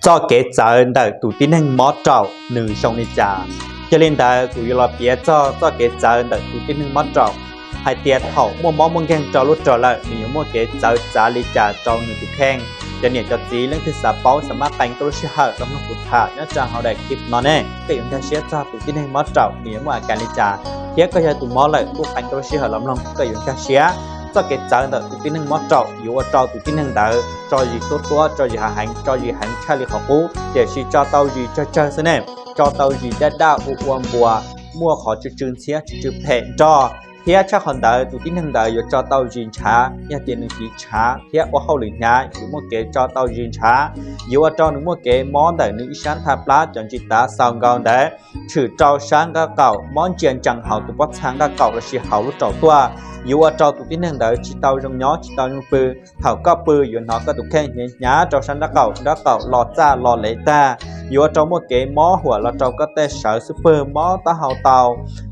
Txoj kev txawv ntawm tus tib neeg mob raum nws zoo li cas? Yog li ntawd kuv yuav los piav txog txoj kev txawv ntawm tus tib neeg mob raum, hais tias thaum muaj mob muaj nkeeg rau lub raum lawm nws yuav muaj kev txawv txav li cas rau nws tus kheej. Cov niam cov txiv leej twg xav paub xav maj qee koj lub sij hawm los mloog kuv tham nyob rau hauv daim clip no ne. Koj yuav nkag siab txog tus tib neeg mob raum nws yuav muaj a kas li cas, thiab koj yog tus mob lawm kuj qee koj lub sij hawm los mloog koj yuav nkag siab. Txoj kev txawv ntawm tus tib neeg mob raum yuav ua rau tus tib neeg ntawd tso zis tuab tuab, tso zis hav heev, tso zis heev tshaj li qhov qub, tiam sis tso tau zis tsawg tsawg xwb ne, tso tau zis daj daj ua ua npuas, muaj qhov tsw tsw ntxhiab tsw tsw phem nrog, thiab tshaj qhov ntawd tus tib neeg ntawd yuav tso tau zis ntshav, yog tias nws tiv ntshav thiab ua hauj lwm hnyav yuav muaj kev tso tau zis ntshav, yuav ua rau nws muaj kev mob ntawm nws ib sab nthab plab cov ntsis tav xaus nkaus ntawd tshwm rau sab nqaj qaum, mob ntsia ntsees hauv tus pob txha nqaj qaum lossis hauv lub raum tuaj, yuav ua rau tus tib neeg ntawd tsis tau zoo nyob tsis tau zoo pw. Thaum koj pw yuav hnov koj tus kheej hnyav hnyav rau sab nrab qaum, nrab qaum los txaj los lev tag, yuav ua rau muaj kev mob huam los rau koj tej sawv xub pwg, mob taub hau tau.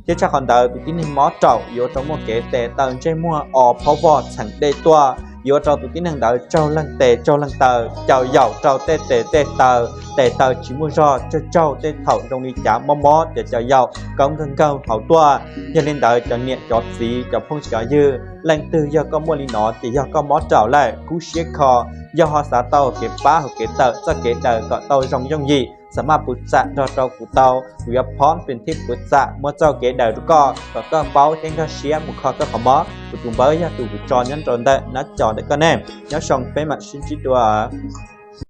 Thiab tshaj qhov ntawd tus tib neeg mob raum yuav ua rau muaj kev tes taw ntsej muag o phob vog txheem dej tuaj, yuav ua rau tus tib neeg ntawd tsaug leeg tes tsaug leeg taw, caum yaum rau tej tes tej taw, tes taw tsis muaj zog, tsaug tsaug tej thaum zoo li cas mob mob ces caum yaum, kaub nkawg nkaug hauv tuaj. Yog li ntawd cov niam cov txiv cov phooj cov ywg, leej twg yog koj muaj li no ces yog koj mob raum lawm, kub siab kho. Yog ho xav tau kev pab hauv kev tawm txoj kev daws kom tau zoo yooj yim, xav maj puv txam nrog rau kuv tau, kuv yuav phob pes thib puv txam muaj txoj kev daws rau koj kom koj paub thiab nkag siab mus kho koj qhov mob. Kuv tus npawb yog tus kuv tso nyob rau ntawm nab co ntawm koj ne. Nyob zoo, peb mam sib ntsib dua.